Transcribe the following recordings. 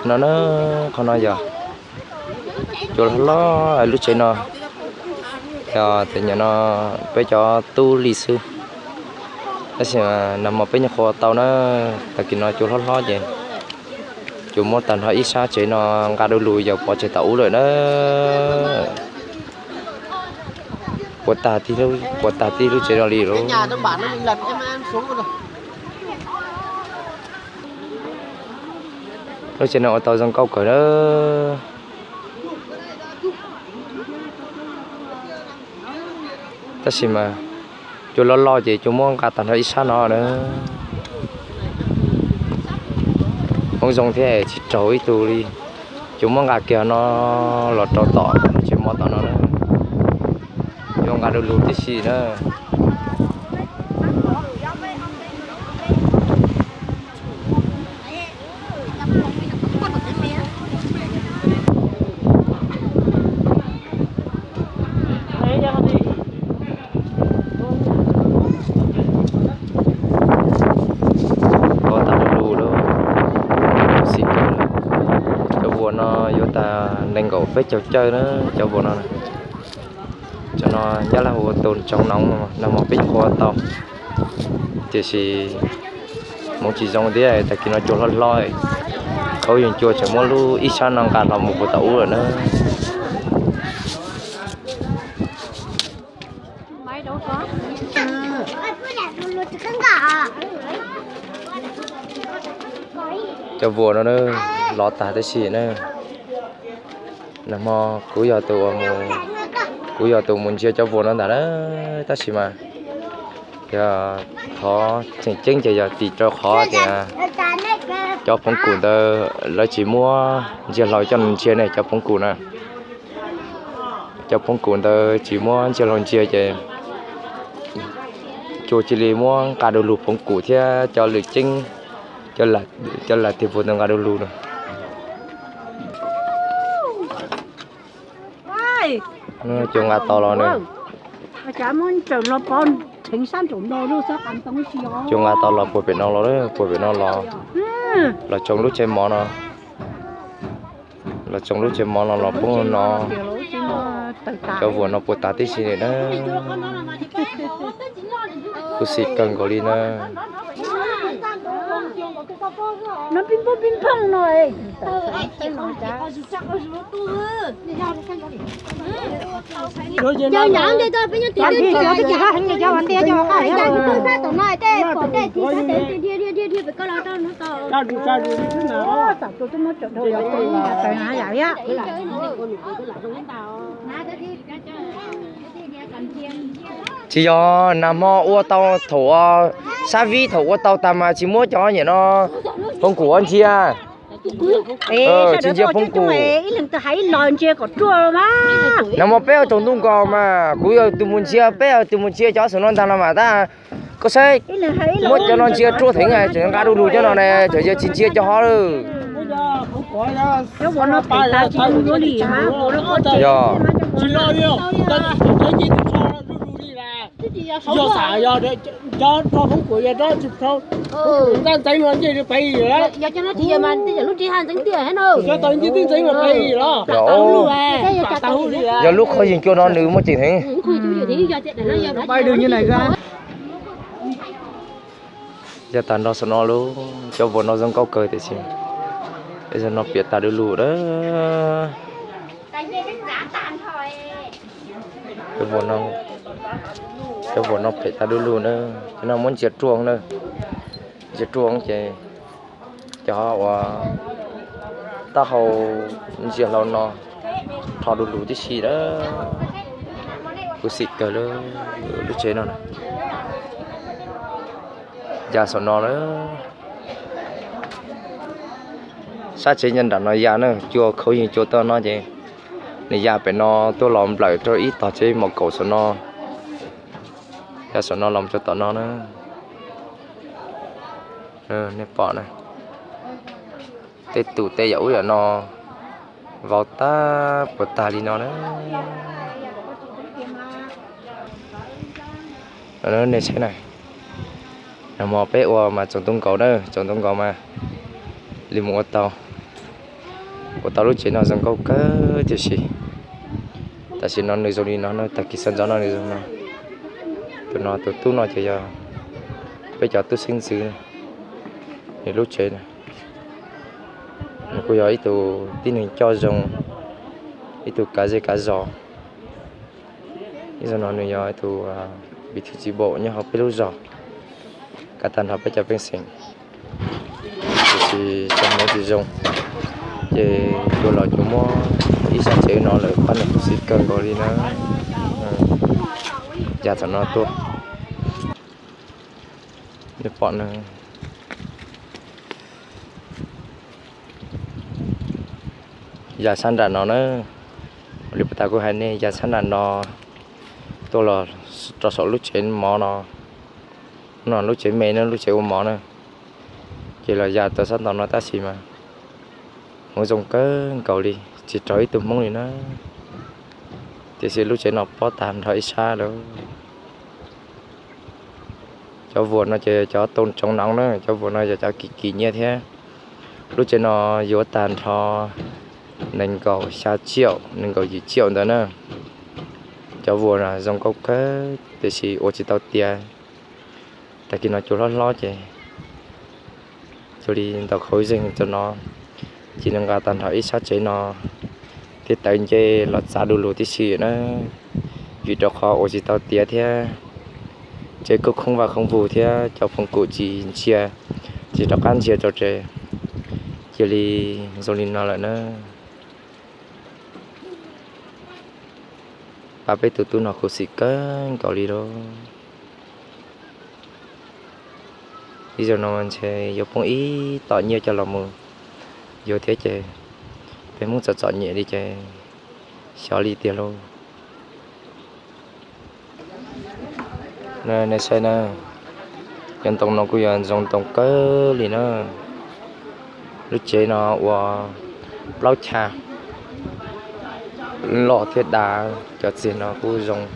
No na, qhov no yog cua hlob hlob lub tsev no, yog tias nyuam no peb cov tub li xwb, tab sis mas nag hmo peb nyuam qhuav tau na. Tag kis no cua hlob hlob ces cua muab tag nrho ib sab tsev no nqa du lug yawm pov tseg tom ub lawm na. Puas tag tib lub tsev no li lauj. Lub tsev no ua tau zoo nkauj kawg na. Tab sis mas cua loj loj ces cua muab nqa tag nrho ib sab no na. Hmoob zoo thiab tsis raug ib tug li. Cua muab nqa kiag no los rau tom lub tsev mov tom no na. Cua nqa du lug tib si na. Cua tag du lug lawm. Xis kawg. Cov vuas no yuav tag nees nkaum peb caug cawj na, cov vuas no. Cov no Nyab Laj hu ua tus tsoov noov, nag hmo peb nyuam qhuav tau. Tiam sis hmoov tsis zoo thiab, tag kis no cua hlob hlob, khawv yeej cua tseem muab lub ib sab no nqa hlo mus puag tom ub lawm na. Cov vuas no lov tag tib si na. Nag hmo kuv yog tus, kuv yog tus mus ntsia cov vuas no ntag na, tab sis mas yog qhov tseem ceeb ces yog tim rau qhov tias cov phoov kum ntawd lawv tsis muab ntsia hlau coj ntsia ne, cov phoov kum na. Cov phoov kum ntawd tsis muab ntsia hlau ntsia ces cua cia li muab nqa du lug phoov kum thiab cov lwm ceeb, cov lam tiag puas tau nqa du lug no. Cua nqa tau los na. Cua nqa tau los puag pem no los, puag pem no los, los tsoo lub tsev mov no. Los tsoo lub tsev mov no los poob no. Cov vuas no puas tas tib si li na. Khuv xim kawg nkaus li na. Tsis yog nag hmo ua tau thaum sab vib thaum ua tau tag mas tsis muab cov niam no phoov kum ua ntsia. Tsis ntsia phoov kum. Nag hmo peb ua tsaus ntuj nkaus mas kuv yog tus mus ntsia, peb yog tus mus ntsia cov saum no ntag no mas tab koj saib, muab cov no ntsia ruaj theev, tseem nqa du lug cov no ne, tseem yog tsis ntsia cov hov lawm. Yog, yog lub qhov yeej cua no nws muaj ceem heev. Yog tag nrho saum no lub, cov vuas no zoo nkauj kawg tiam sis zaum no piam tag du lug na. Cov vuas no phem tag du lug na, cov no muab ntsia ruaj na, ntsia ruaj ces cov uas taub hau ntsia hlau no rho du lug tib si na. Khuv xim kawg lub tsev no na. Ya saum no na. Sab tsev nyob nram no ya na, cua khauv yeej cua tau no ces nws ya pem no tuaj los nplawm rau ib tog tsev mom kaum saum no. Ya saum no los rau tom no na. Nej pom na, tej tus tej yam ub yam no vau tag puas tag li no na. Nej saib na, nag hmo peb ua mas tsaus ntuj nkaus na, tsaus ntuj nkaus mas li mus ua tau. Ua tau lub tsev no zoo nkauj kawg tiam sis tam sim no nws zoo li no na, tag kis sawv ntxov no nws zoo no. Tus no tus tub no ces yog peb cov tub xeeb ntxwv, nws lub tsev na. Nws kuj yog ib tug tib neeg coj zoo, ib tug kav zej kav zos. Ib zaug no nws yog ib tug bí thư chi bộ nyob hauv peb lub zos, kav tag nrho peb cov pej xeem. Tiam sis txoj hmoov tsis zoo, ces yuav los yuav muab ib sab tsev no lawm, pab nws khuv xim kawg nkaus li na. Ya thaum no tuaj, nws pom nws ya sab nram no na. Ua li puag ta kuv hais nej, ya sab nram no tuaj los rau saum lub tsev mov no, no lub tsev me na, lub tsev ua mov na. Ces los ya tau sab nraum no tab sis mas hmoov zoo kawg nkaus li, tsis raug ib tug hmoob li na. Tiam sis lub tsev no pob tag nrho ib sab lawm. Cov vuas no ces cov too tsoov noov na, cov vuas no yog cov kim kim nyiaj thiab. Lub tsev no yuav tag nrho nees nkaum xya tsiaum, nees nkaum yim tsiaum ntawd na. Cov vuas no zoo nkauj kawg tiam sis ua tsis tau tiav. Tag kis no cua hlob hlob ces cia li ntaus khau zeeg rau no, ces nws nqa tag nrho ib sab tsev no thiab tawv nce los txav du lug tib si na, vim rau qhov ua tsis tau tiav thiab. Tsev kuj khoob vaj khoob vug thiab cov phooj kum tsis ntsia, tsis rov qab ntsia rau tsev, cia li zoo li no lawm na. Pab peb tus tub no khuv xim kawg nkaus li lauj. Ib zaug no ntshe yuav poob ib tom nyiaj coj los mus yuav thiab ces peb Hmoob txom txom nyem li ces xyov li tiag lauj. Nej saib na, cov ntoo no kuj yog ntoo zoo kawg li na. Lub tsev no ua plaub chav, loj thiab dav, cov txiag no kuj zoo.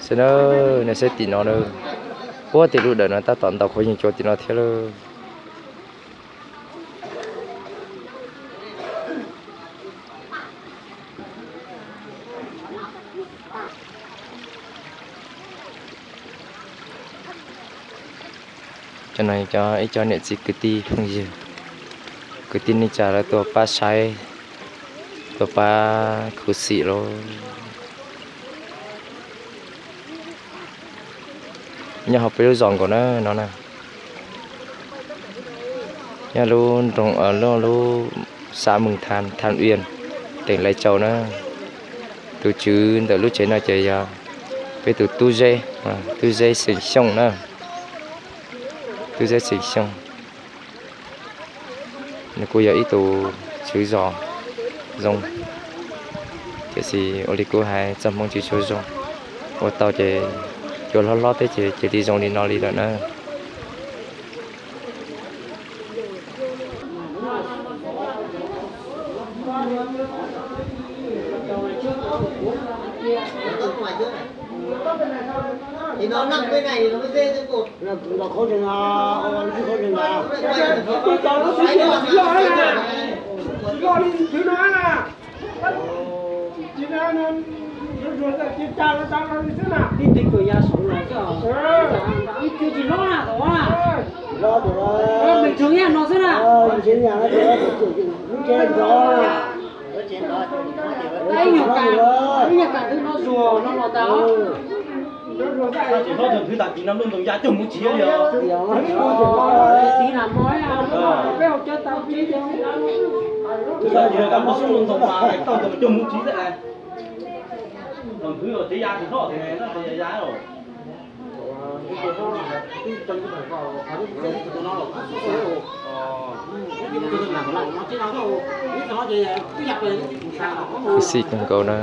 Saib na, nej saib tim no na, puag tim lub dawm no tab tom ntaus khaub yeeg cua tim no thiab lauj. Cov no cov ib co niam txiv kwv tij phooj ywg, kwv tij neej tsa lawv tuaj pab saib, tuaj pab khuv xim lauj. Nyob hauv peb lub zos nkaus na no na. Nyob lub nroog, lub xã Mường Thanh, Than Uyên, tỉnh Lai Châu na. Tus tswv ntawm lub tsev no ces yog peb tus tub Zeb, tub Zeb xeem Xyooj na. Tub Zeb xeem Xyooj. Nws kuj yog ib tus tswv zos zoo, tiam sis ua li kuv hais txoj hmoov tsis tshua zoo, ua tau ces cua hlob hlob thiab ces cia li zoo li no li lawm na. Khuv xim kawg nkaus na.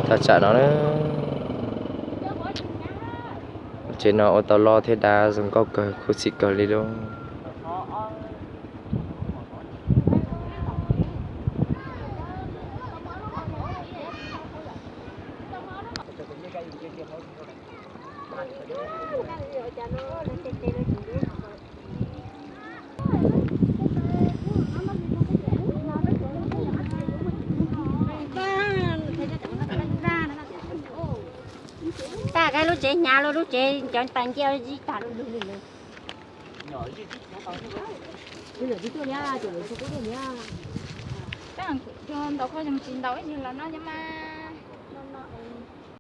Thaj tsam no na, tsev no ua tau loj thiab dav zoo nkauj kawg, khuv xim kawg li lauj. Tag kais lub tsev hnyav los lub tsev cov tais ncia zib tag lug lug li. Tab kuv ntaus koj zoo tsis ntaus ib yam los no mas.